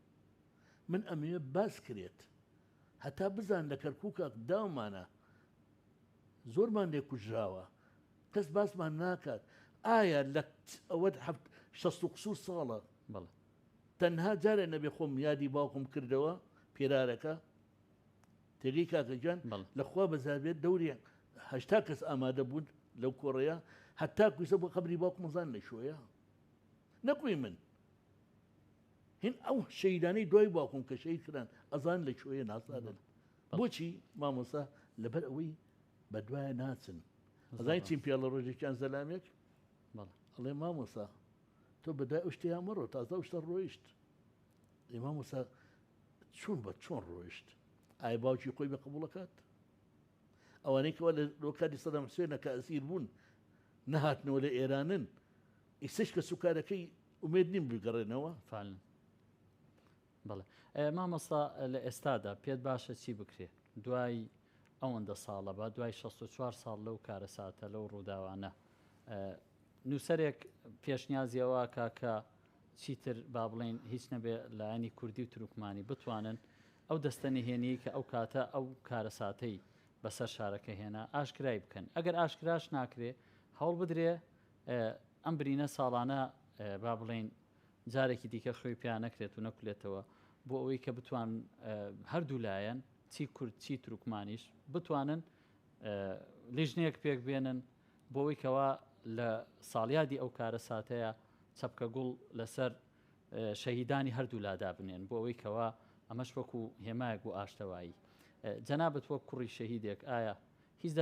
من ئەمەوێ باس کرێت هەتا بزان لە کەرکووکە داومانە زۆرمان لێ کوژراوە کەس باسمان ناکات ئایا لە ئەوە 60 و قسوور ساڵە بەڵێ تەنها جارێ نەبێ خۆم یادی باوکم کردەوە پێرارەکە تێگەی کاکە گیان بەڵێ. لە خوا بەزابێت دەوری 80 کەس ئامادە بوون لەو کۆڕەیە هەتا کویسە بۆ قەبری باوکم زان لە شۆیە نەکوی من هین ئەو شەیدانەی دوای باوکم کە شەید کران ئەزان لە کوێیە نازانن بۆچی مامۆسا لەبەر ئەوەی بەدوایە ناچن ئەزانی چیم پێڵە ڕۆژێکیان زەلامێک ئەڵێ مامۆسا تۆ بەدای ئەو شتەیان مەڕۆ تازە ئەو شتە ڕۆیشت ئێ مامۆسا چۆن بە چۆن ڕۆیشت ئایا باوکی خۆی بە قبوڵەکات ئەوانەی کەوا لە لۆکاتی سەدام حوسێنە کە ئەسیر بوون نەهاتنەوە لە ئێرانن ئیسش کە سوکارەکەی ئومێد نیم بگەڕێنەوە فعلا بەڵێ مامۆستا لە ئێستادا پێت باشە چی بکرێ دوای ئەوەندە ساڵە بە دوای 64 ساڵ لەو کارەساتە لەو ڕووداوانە نووسەرێک پێشنیازی ئەوە کا کە چیتر با بڵێین هیچ نەبێ لایەنی کوردی و تورکمانی بتوانن ئەو دەستە نهێنیی کە ئەو کاتە ئەو کارەساتەی بەسەر شارەکە هێنا ئاشکرای بکەن ئەگەر ئاشکراش ناکرێ هەوڵ بدرێ ئەم برینە ساڵانە با بڵێین جارێکی دیکە خوێی پیا نەکرێت و نەکولێتەوە بۆ ئەوەی کە بتوان هەردوو لایەن چی کورد چی تورکمانیش بتوانن لیژنەیەک پێک بێنن بۆ ئەوەی کەوا لە ساڵیادی ئەو کارەساتەیە چەپکە گوڵ لەسەر شەهیدانی هەردوو لا دابنێن بۆ ئەوەی کەوا ئەمەش وەکو هێمایەک بۆ ئاشتەوایی. جەنابت وەک کوڕی شەهیدێک ئایا هیچ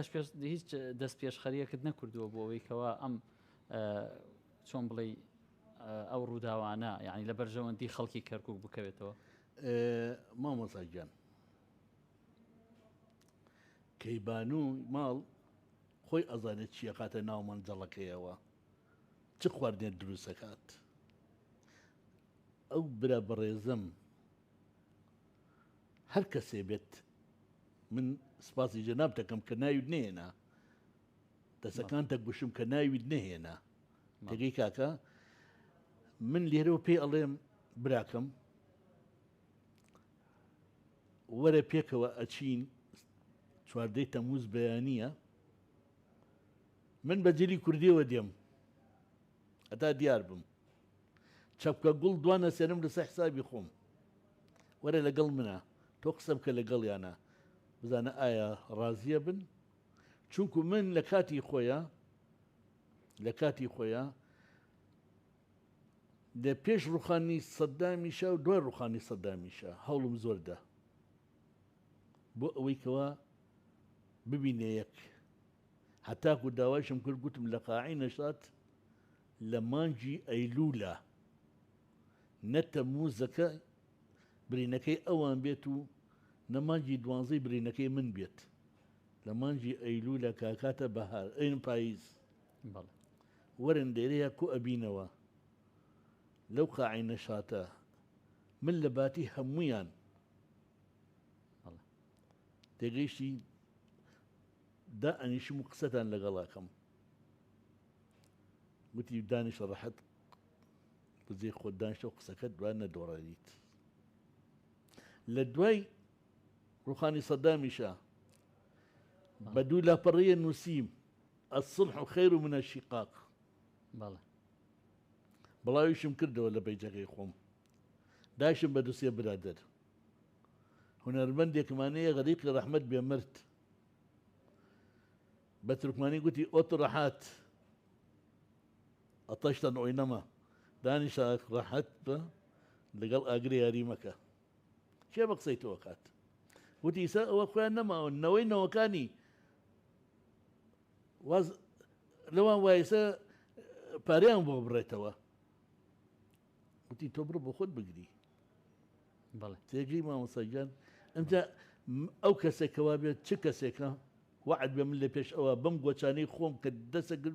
هیچ دەست پێشخەریەکت نەکردووە بۆ ئەوەی کەوا ئەم چۆن بڵێ ئەو ڕووداوانە یعنی لە بەرژەوەندی خەڵکی کەرکک بکەوێتەوە؟ مامۆستا گیان کەیبانوو ماڵ خۆی ئەزانێت چی ئەخاتە ناو مەنجەڵەکەیەوە چ خواردنێک دروست ئەکات ئەو برا بەڕێزم هەر کەسێ بێت من سپاسی جەناب دەکەم کە ناویت نێنا. دەسەکانتە گوشم کە ناویت نەهێنا تێگەی کاکە من لێرەوە پێی ئەڵێم براکەم وەرە پێکەوە ئەچین چواردەی تەموز بەیانیە من بە جلی کوردیەوە دێم هەتا دیار بم چەپکە گوڵ دوان ئەسێنم لەسەر حسابی خۆم وەرە لەگەڵ منە تۆ قسە بکە لەگەڵیانە بزانە ئایا ڕازیە بن چونکو من لە کاتی خۆیە لە کاتی خۆیە لە پێش ڕوخانی سەدامیشە و دوای ڕوخانی سەدامیشە هەوڵم زۆر دا بۆ ئەوەی کەوا ببینە یەک هەتاکو داوایشم کرد گوتم لە قاعی نەشات لە مانگی ئەیلولا نە تەموزەکە برینەکەی ئەوان بێت و نە مانگی دوانزەی برینەکەی من بێت لە مانگی ئەیلولا کاکاتە بەهار ئەین پاییز وەرن لێرەیا کۆ ئەبینەوە لەو قاعەی نەشاتە من لە باتی هەموویان تێگەیشتی دا ئەنیشم و قسەتان لەگەڵاکەم گوتی دانیشە ڕەحەت بەجێ خۆت دانیشتە و قسەکەت دوای نەدۆڕێنیت لە دوای ڕوخانی سەدامیشە بە دوو لاپەڕەیە نووسیم الصلح خیر من الشقاق بەڵێ. بڵاویشم کردەوە لە پەیجەکەی خۆم دایشم بە دوسێ برادەر هونەرمەندێکمان هەیە غەریقی ڕەحمەت بێ مرد بە تورکمانی گوتی ئۆت ڕەحات ئەتەشتەن ئۆینەمە دانیشە ڕەحەت بە لەگەڵ ئاگرە یاری مەکە کێ بە قسەی تۆ ئەکات وتی ئیسا ئەوە خۆیان نەماون نەوەی نەوەکانی واز لەوان وایسە پارەیان بۆ بڕێتەوە وتی تۆ بڕ بۆ خۆت بگری تێگەی مامۆستا گیان ئەمجا ئەو کەسێکەوە بێت چ کەسێکە وعد بێ من لە پێش ئەوە بەم گۆچانەی خۆم کە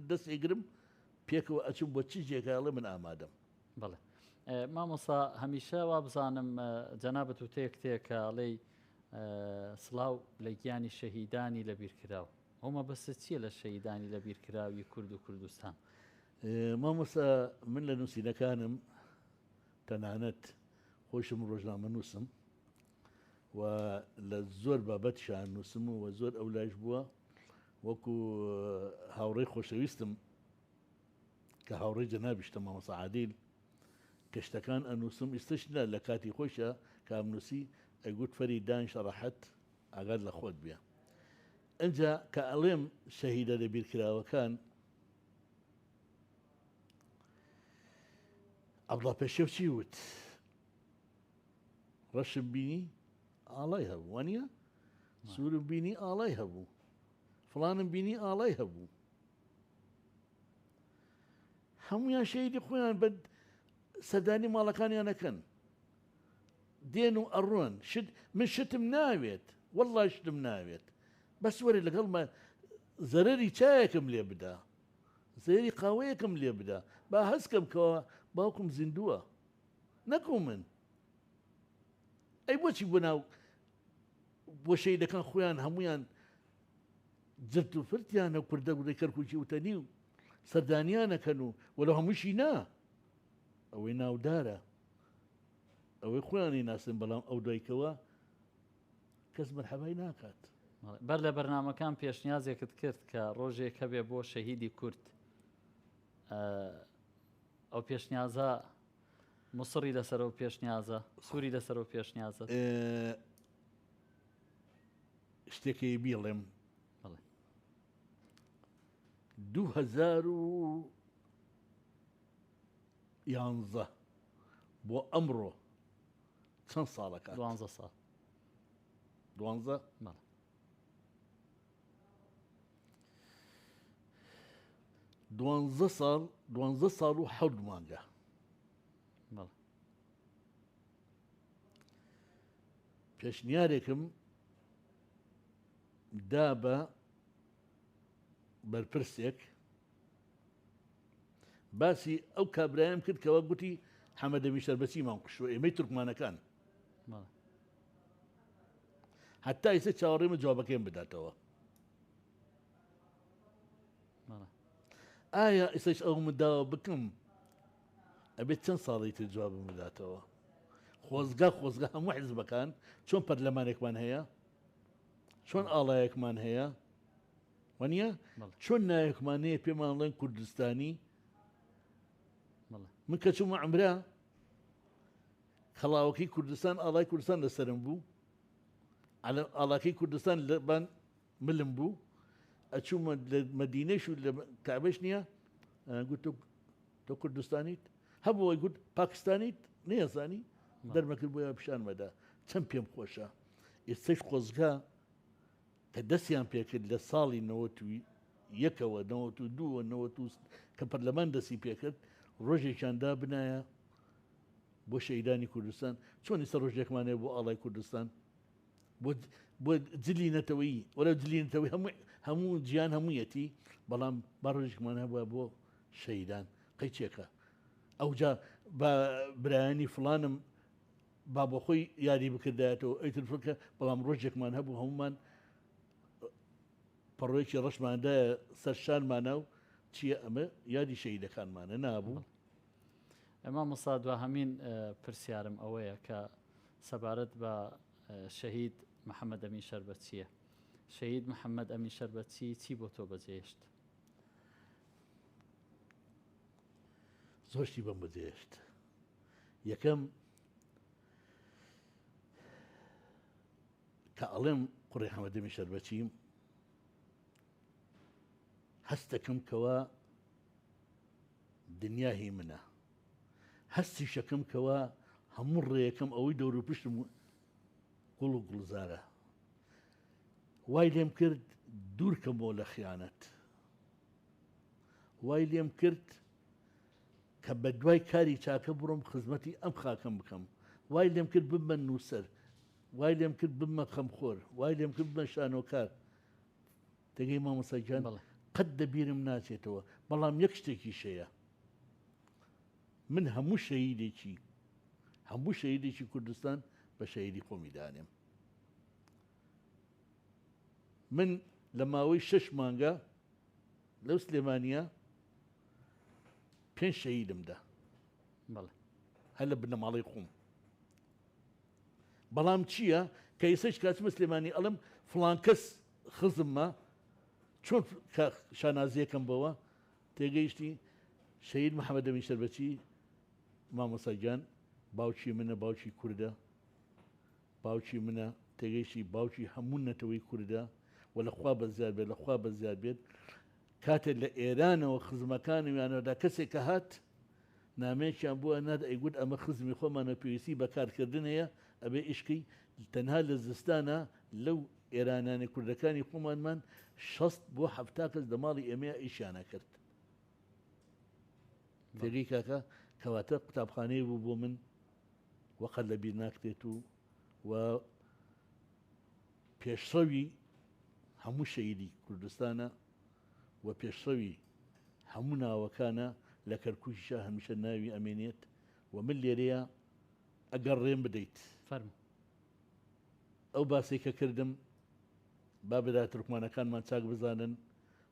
دەسێگرم پێکەوە ئەچم بۆ چ جێگاڵێ من ئامادەم بەڵێ مامۆستا هەمیشە وابزانم جەنابت وتەیەک تێ کە ئەڵێی سڵاو لە گیانی شەهیدانی لەبیرکراو ئەو مەبەستت چییە لە شەهیدانی لەبیرکراوی کورد و کوردستان؟ مامۆستا من لە نووسینەکانم تەنانەت خۆشم ڕۆژنامەنووسم و لە زۆر بابەتیشان نووسم و زۆر ئەولایش بووە وەکو هاوڕێی خۆشەویستم کە هاوڕێی جەنابیشتە مامۆستا عادیل کە شتەکان ئەنووسم ئیستش نە لە کاتی خۆیشا کە ئەمنووسی ئەیگوت فەری دانیشە ڕەحەت ئاگات لە خۆت بێ ئنجا کە ئەڵێم شەهیدە لەبیرکراوەکان عەبدوڵا پەشێو چی وت ڕەشم بینی ئاڵای هەبوو وانە سوورم بینی ئاڵای هەبوو فڵانم بینی ئاڵای هەبوو هەمویان شەهیدی خۆیان بە سەردانی ماڵەکانیان ئەکەن دێن و ئەڕۆن شت من شتم ناوێت والله شتم ناوێت بەس وەرە لەگەڵمە زەرەری چایەکم لێ بدا زەرەری قاوەیەکم لێ بدا با هەستکەم کەەوە باوکم زیندووە نەکو من ئەی بۆچی بۆ ناو بۆ شەیدەکان خۆیان هەمویان جرت و فرتیانە کوردە گوردەی کەرکوکی وتەنی و سەردانیانەکەن و وەلو هەمووشی نا ئەوەی ناودارە ئەوەی خۆیانی ناسن بەڵام ئەو دوایکەوە کەس مەرحەبای ناکات. بەر لە بەرنامەکان پێشنیازێکت کرد کە ڕۆژێک هەبێ بۆ شەهیدی کورد ئەو پێشنیازە مسڕی لەسەر ئەو پێشنیازە سووری لەسەر ئەو پێشنیازە شتێکی بیڵێم 2011 بۆ ئەمڕۆ چەند ساڵەکە دوانزە ساڵ دوانزە دوانزە ساڵ دوانزە ساڵ و حەوت مانگە پێشنیارێکم دا بە بەرپرسێک باسی ئەو کابرایم کرد کەوا گوتی حەمەدەمی شەربەچیمان کوشتوە ئێمەی تورکمانەکان هەتا ئیسە چاوەڕێمە جوابەکەیم بداتەوە. ئایا ئێستاش ئەوم داوا بکەم ئەبێت چەند ساڵی تر جوابم بداتەوە؟ خۆزگە خۆزگە هەموو حزبەکان چۆن پەرلەمانێکمان هەیە چۆن ئاڵایەکمان هەیە وانە چۆن ناوێکمان هەیە پێمان ڵێن کوردستانی من کە چوومە عمرە کەڵاوەکەی کوردستان ئاڵای کوردستان لەسرم بوو ئاڵاکەی کوردستان لەبان ملم بوو ئەچوومە لە مەدینەش و لە کەعبەش نییە گوت تۆ کوردستانیت هەبوو گوت پاکستانیت نەیەزانی دەرمەکرد بۆیان پیشان مەدا چەند پێم خۆشە ئێستش خۆزگا کە دەستیان پێکرد لە ساڵی 91ەوە 92 90 کە پەرلەمان دەستی پێکرد ڕۆژێکیان دابنایە بۆ شەیدانی کوردستان چۆن ئێستا ڕۆژێکمان هەیە بۆ ئاڵای کوردستان بۆ بۆ جلی نەتەوەیی وەرە جلی نەتەوەی هەموو هەموو جیان هەموویەتی بەڵام با ڕۆژێکمان هەبووە بۆ شەیدان قەیچێکە ئەوجا با برایانی فلانم با بۆ خۆی یاری بکردایەتەوە ئەیتر فکە بەڵام ڕۆژێکمان هەبوو هەمومان پەڕۆیەکی ڕەشماندایە سەر شانمانە و چییە ئەمە یادی شەیدەکانمانە نابوو. مامۆستا دواهەمین پرسیارم ئەوەیە کە سەبارەت بە شەهید محەممەد ئەمین شەربەتچییە. شەهید محەممەد ئەمین شەربەتچی چی بۆ تۆ بەجێهێشت؟ زۆر شتی بەم بەجێهێشت. یەکەم کە ئەڵێم کوڕی حەمەدەمی شەربەچیم هەستەکەم کەوا دنیا هی منە هەستیشەکەم کەوا هەموو ڕێیەکەم ئەوەی دەوروپشتم گوڵ و گوڵزارە وای لێم کرد دوورکەمەوە لە خیانەت وای لێم کرد کە بە دوای کاری چاکە بڕۆم خزمەتی ئەم خاکەم بکەم وای لێم کرد ببمە نووسەر وای لێم کرد ببمە خەمخۆر وای لێم کرد ببمە شانۆکار تێگەی مامۆستا گیان قەت دەبیرم ناچێتەوە بەڵام یەک شتێکیش هەیە من هەموو شەهیدێکی هەموو شەهیدێکی کوردستان بە شەهیدی خۆمی دانێم من لە ماوەی شش مانگە لەو سلێمانە پێنج شەهیدم دا هەر لە بنەماڵەی خۆم بەڵام چییە کە ئێسەش کاچمە سلێمانی ئەڵم فڵان کەس خزممە چۆن شانازیەکەم بەوە تێگەیشتی شەهید محەممەد ئەمین شەربەچی مامۆستا گیان باوکی منە باوکی کوردە باوکی منە تێگەیشتی باوکی هەموو نەتەوەی کوردە و لە خوا بەزیاد بێت لە خوا بەزیاد بێت کاتێک لە ئێرانەوە خزمەکانیانەوەدا کەسێک کە هات نامەیەکیان بۆ ئەنارد ئەیگوت ئەمە خزمی خۆمانە پێویستی بە کارکردن هەیە ئەبێ ئیش کەی تەنها لە زستانا لەو ئێرانانەی کوردەکانی خۆمانمان 60 بۆ 70 کەس لە ماڵی ئێمەیا ئیشیان ئەکرد تێگەی کاکە کەواتە قوتابخانەیە بوو بۆ من وەقەت لە بیر ناکرێت و و پێشڕەوی هەموو شەیدی کوردستانە و پێشڕەوی هەموو ناوەکانە لە کەرکوکیشا هەمیشە ناوی ئەمێنێت و من لێرەیا ئەگەر ڕێم بدەیت فەرموو. ئەو باسەی کە کردم با برا تورکمانەکانمان چاک بزانن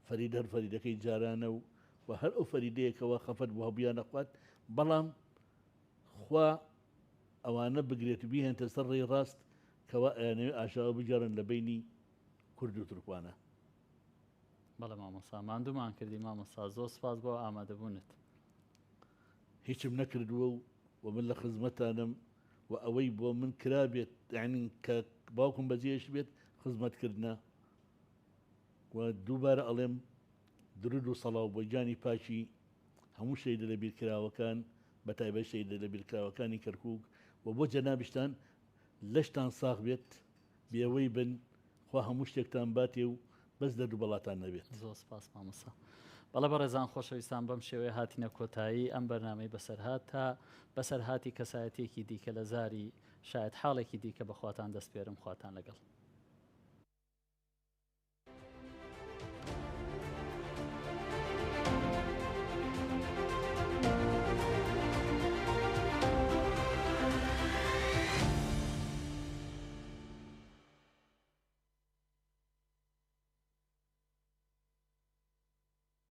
فەرید هەر فەریدەکەی جارانە و و هەر ئەو فەریدەیە کەوا خەفەت بۆ هەبوویان ئەخوات بەڵام خوا ئەوانە بگرێت و بیهێنتە سەر ڕێی ڕاست کەوا ئەیانەوێ ئاژاوە بگێڕن لە بەینی کورد و تورکمانە. بەڵێ مامۆستا ماندوومان کردی مامۆستا زۆر سپاس بۆ ئامادەبوونت. هیچم نەکردووە و و من لە خزمەتانم و ئەوەی بۆ من کرابێت یعنی کە باوکم بەجێهێشت بێت خزمەتکردنە و دووبارە ئەڵێم درود و سەڵاو بۆ گیانی پاکی هەموو شەهیدە لەبیرکراوەکان بە تایبەت شەهیدە لەبیرکراوەکانی کەرکوک و بۆ جەنابیشتان لەشتان ساغ بێت بێوەی بن خوا هەموو شتێکتان باتێ و بەس دەرد و بەڵاتان نەبێت. زۆر سپاس مامۆستا. بەڵێ بەڕێزان خۆشەویستان بەم شێوەیە هاتینە کۆتایی ئەم بەرنامەی بەسەرهات تا بەسەرهاتی کەسایەتیەکی دیکە لە زاری شایەتحاڵێکی دیکە بەخواتان دەسپێرم خواتان لەگەڵ.